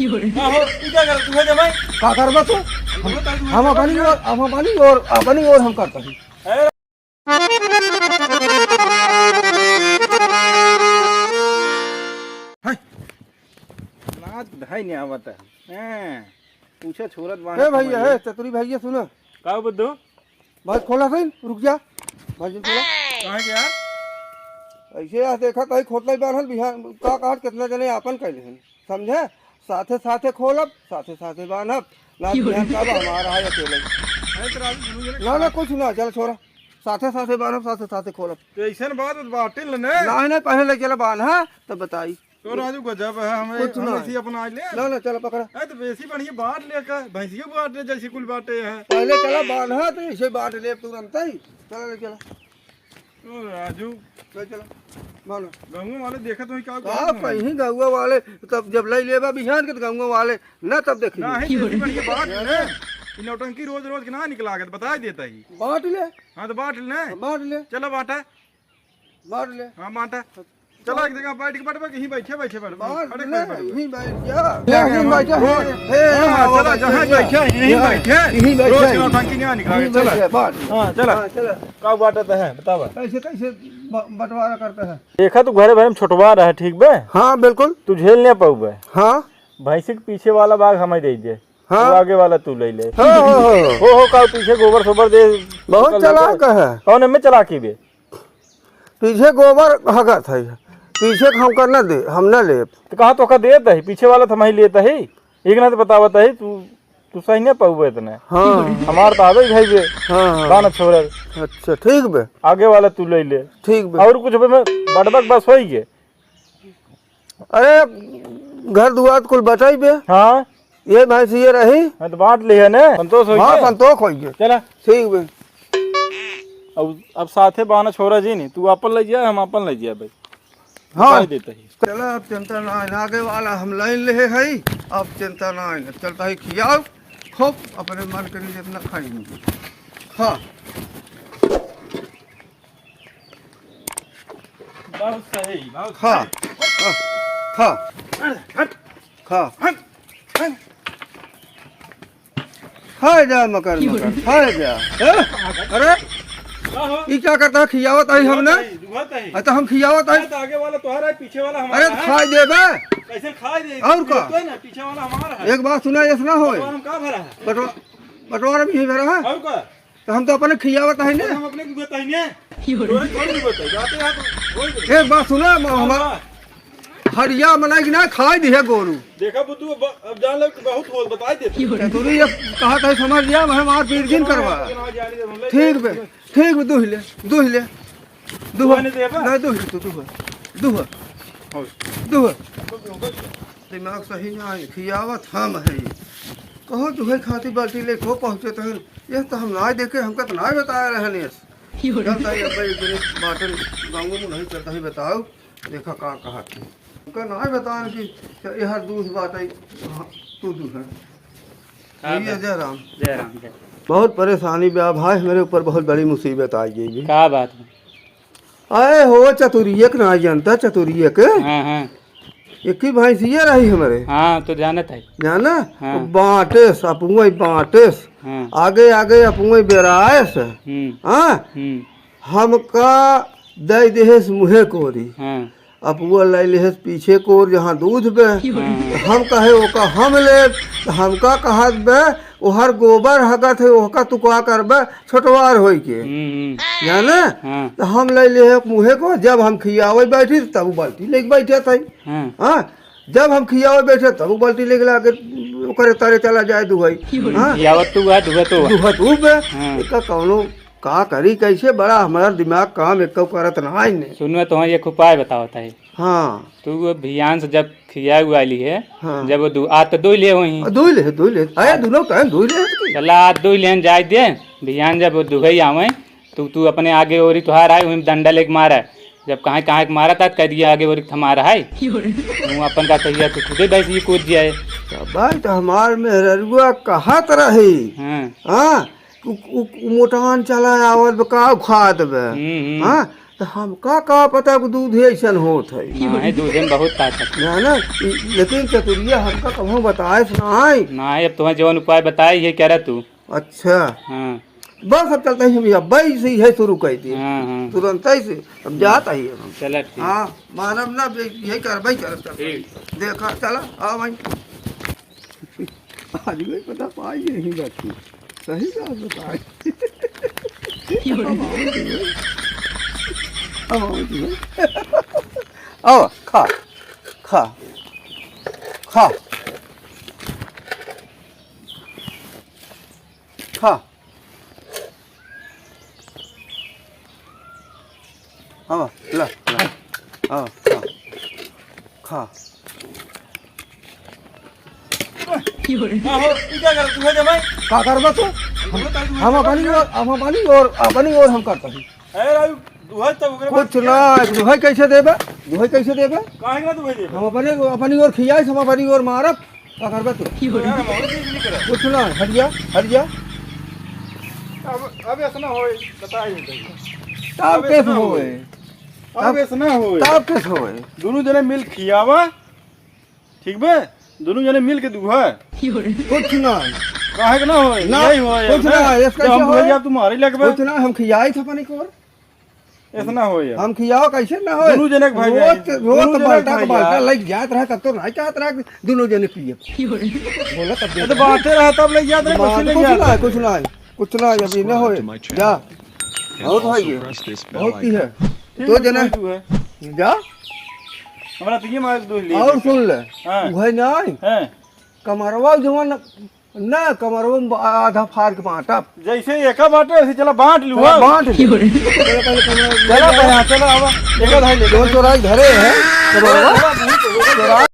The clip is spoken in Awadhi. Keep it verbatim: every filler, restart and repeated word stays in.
का हो, तू क्या कर, तू है जमाई? का करबा तू? हम, हम अपनी ओर, हम अपनी ओर, अपनी ओर हम करता ही। अरे। हाय। नाच धाई नहीं आवत है। हैं, पूछे छोरत बाहर ए भैया, समझ हे, चतुरी भैया, सुनो। का हो बुद्धू? भाई, खोला सही, रुक जा। भाई, खोला। काहे के यार? ऐसे यार, देखा, कहीं खोतला ही बांधल, बिहार का कहा, कितना जने आपन कैले हैं, समझे? साथे साथे खोलब, साथे साथे बांधब। ना बिहान का बा, हमारा है अकेले। अरे, तो राजू, सुनो, ना, ना, कुछ ना, चल छोरा। साथे साथे बांधब, साथे साथे खोलब। तो ऐसन बात बाटिल ने। ना, ना, पहले ले चला बांधा, तब बताई। तो राजू गजब है, हमें, कुछ हम ना। ऐसी अपना ले। ना, ना, चला पकड़ा। ए, तो बेसी बढ़िया बांट ले का, भैंसिया बांट ले, जैसी कुल बाटे है। पहले चला बांधा, तो ऐसे बांट ले तुरंत ही। चला ले चला। ओ राजू। ले चला, बांधा। गाँव वाले देखत होई का का करत होई? कहीं गाँव वाले, तब जब ले लेबा बिहान के, तो गाँव वाले ना तब देखी। ना, है, बेसी बढ़िया बांट ले। ये नौटंकी रोज रोज के ना निकला के, तो बता देता ही। बांट ले। हाँ, तो बांट ले। बांट ले। चला बांटा। बांट ले। हाँ, बांटा। चला, एक जगह बैठ के बैठबे, यहीं बैठे, बैठे बैठबे। बांट खड़े ले, खड़े बैठबे। यहीं बैठ जा। हाँ, यहीं बैठे। हाँ, हे, हाँ, हाँ, चला, बैठ जहाँ जा। बैठे, यहीं हाँ, बैठे। यहीं बैठ रोज जा। नौटंकी नहीं निकला, यहीं चला। बैठ जा, बांट। हाँ, चला। हाँ, चला। का बांटत है, बतावा। कैसे, कैसे ब-, बंटवारा करता है? देखा, तू घरे भरे में छोटवा रहे, ठीक बे? हाँ, बिल्कुल। तू झेल नहीं पाउबे। हाँ। भैंसी के पीछे वाला भाग हमें दे दे। हाँ। वो आगे वाला तू ले ले। हाँ, हाँ, हाँ। हो, हो, का पीछे गोबर सोबर दे। बहुत चलाक है। कौन में चलाकी बे? पीछे गोबर हगत है, पीछे के हमका न दे, हम न लेब। तो कहा तो का देत है, पीछे वाला तो हम ही लेत है, एक ना तो बतावत है, तू, तू सही नहीं पाउबे इतने। हाँ। हमार तो आवे ही भाई बे। हाँ, हाँ। दाना छोड़े। अच्छा, ठीक बे। आगे वाला तू ले ले। ठीक बे। और कुछ बे में बड़बक बस होई गे। अरे, घर दुआर कुल बचाई बे। हाँ। ये भैंस ये रही। हाँ, तो बांट लिहे ने, संतोष होई हाँ, गया। संतोष होई गया। चला। ठीक बे। अब, अब साथे बाना छोरा जी नहीं, तू अपन ले जा, हम अपन ले जा भाई। हाँ। बताई देता ही। चला, अब चिंता ना है, आगे वाला हम लाइन ले है, अब चिंता ना है, चलता है खियाओ, खूब अपने मन करी जितना खाई। हाँ। बहुत सही, बहुत खा, सही। खा, खा। अरे, हट। खा। हट, हट। खाए जा मकर, मकर, खाए जा। हैं? अरे, का हो? ई क्या करता है? खियावत आई हमने? दुहत आई, दुहत आई। अरे तो हम खियावत आई। अरे तो आगे वाला तोहरा है, पीछे वाला हमारा अरे है। खाए देबे। कैसे खाए दे? और का? तो है ना, पीछे वाला हमारा है। एक बात सुना, ऐसा ना होए। बंटवारा में का भरा है? बंटवा-, बंटवारा में ही भरा है। और का? तो हम तो अपने खियावत है ने। हम अपने दुहत है ने। तोरे थोड़ी दुहत है, जाते हैं तो वही दुहत। एक बात सुना, म-, हाँ, हमार हाँ। हरिया मनाई कि ना खाए दिहे गोरू। देखा बुद्धू, अब, अब जान लो कि बहुत होल बताई देते। चतुरी ये कहा था समझ लिया, मैं हमार पीर जिन करवा। ठीक बे, ठीक बे, दुह ले, दुह ले। दुह। दुहने देबा? नहीं, दुह ले तू, दुह। दुह। और? दुह। दिमाग सही ना है, खियावत हम है। कहो दुहे खाती बाल्टी ले को पहुँचे तहन, ये तो हम ना देखे, हमका तो ना बताया रहने। चलता ही अब एक दिन बाटन गाँव में नहीं चलता ही बताओ, देखा का कहा थी। हमका ना बतान कि ये हर दूध बाटे, हाँ, तू दूध है। हाँ ये भाई। जय राम। जय राम, जय राम। बहुत परेशानी बा भाई, मेरे ऊपर बहुत बड़ी मुसीबत आ गई जी। का बात है? अरे हो चतुरिया के ना जानता, चतुरिया के? हाँ, हाँ। एक ही भैंसिया रही हमारे। हाँ, तो जानत है। जाना? हाँ। बाटेस, अपुए बाटेस। हाँ। आगे, आगे अपुए बेराएस। हम्म। हाँ? हम्म। हमका दे देहेस मुहे कोरी। हाँ। अपुआ ले लेहेस पीछे कोर जहाँ दूध बे। हाँ। हम कहे ओका हम लेब, तो हमका कहत बे, ओहर गोबर हगत है, ओहका तू का करबे, छोटवार होई के। हम्म, हम्म। जाने? हाँ। तो हम ले लेहे मुहे को, जब हम खियावे बैठी, तब उ बाल्टी लेके बैठे थे। हाँ। हाँ, जब हम खियावे बैठे, तब उ बाल्टी लेके लाके ओकरे तरे चला जाए दुहई। हाँ? खियावत तू बा, दुहत तू बा। दुहत उ बे। हाँ। एका कौनो का करी, कैसे बड़ा हमारा दिमाग काम एको करत ना है ने। सुनो, तो एक उपाय बतावत है। हाँ। तू वो भियान से जब खिया हुआ ली है, हाँ। जब वो दु-, आत तो दुई ले वहीं। आ, दुई ले, दुई ले। अरे, आ, दुनो टाइम दुई ले इसकी। चला, आत दुई लेन जाए दे। भियान जब वो दुहई आवे, तो तू अपने आगे ओरी तुहार आए, वहीं डंडा लेके मारा। जब कहाँ, कहाँ के मारा था, कह दिया आगे ओरी थमा रहा है। तू अपन का कहिया, तू खुदे भैंस ये कूद दिया है। तो भाई, तो हमार मेहररुआ कहत रही। हाँ। हाँ, उ, उ, उ मोटान चला आवत बा, का उखात बा? हम्म, हम्म। हाँ, तो हमका का पता कि दूध ही ऐसन होत है। नाहीं, दूधे में बहुत ताकत है। ना, ना, इ-, लेकिन चतुरिया हमका कहूँ बताए से नाहीं। नाहीं, अब तुम्हें जौन उपाय बताई है, करा तू। अच्छा। हाँ। बस अब चलत ही हम अब्बे से ही शुरू कर दिए। हाँ, हाँ। तुरंत ही से, अब जात ही हम। चला ठीक। हाँ, मानब ना, अब यही करबे करब, चलत ही। ठीक। देखा, चला, आओ भाई। आज भी पता पाई यही बात की। सही बात बताई। अब आओ जी भाई। अब आओ जी भाई। आओ, खा, खा, खा। खा। हाँ, ला, ला। हाँ, खा। खा। का हो, ई का करत तू है जमाई? का करबा तू? हम, हम अपनी ओर, हम अपनी ओर, अपनी ओर हम करता ही। अरे राजू, दुहाई तब ओकरे कुछ बाद ना, दुहाई कैसे देबे? दुहाई कैसे देबे? काहे ना दुहाई देबे? हम अपने, अपनी ओर खियाई, हम अपनी ओर मारब। का करबे तू? यार, हम और चीज नहीं करब। कुछ ना, हट जा, हट जा। अब, अब ऐसा ना होए, बताइए, बताइए। तब अब कैसे ऐसा ना होए? होए। अब तब, ऐसा ना होए। तब कैसे होए? दोनों जने मिल खियावा, ठीक बे? दोनों जने मिल के दुहा। कुछ ना। काहे के ना होए? ना, यही होए, कुछ ना। ना, इसका जब हम क्या होए? दुहैया, तू मारे लगबे। कुछ ना, हम खियाई था पानी को। ऐसा ना होए यार। हम खियाओ कैसे ना होए? दोनों जने के भाई रोज, जाए। रोज दोनों तो जने के बाल्टा का भाई बाल्टा जाए। लग जात रहा, तब तो नहीं कहत रहा कि दोनों जने पिए। बोला तब ये तो देता। बांटे रहा, तब लग जात रहे, बात कुछ लग कुछ जात ना है, रहे। कुछ ना है, कुछ ना है, अभी ना होए। जा। बहुत भाई है। बहुत ही है। ठीक दो है, जने। तू है। जा। हमरा तो ये मार दो ले। और सुन ले। हाँ। वह ना है। हाँ। कमरवा जवन ना, कमरवा में आधा फाड़ के बांटब। जैसे एका बांटे, वैसे चला बांट लू, चला हाँ। बांट ले। चला पहले कमरवा चला ले। भैया, चला आवा। एका धाई ले। जो चोराई धरे हैं, कमरवा। चला, चला, चला।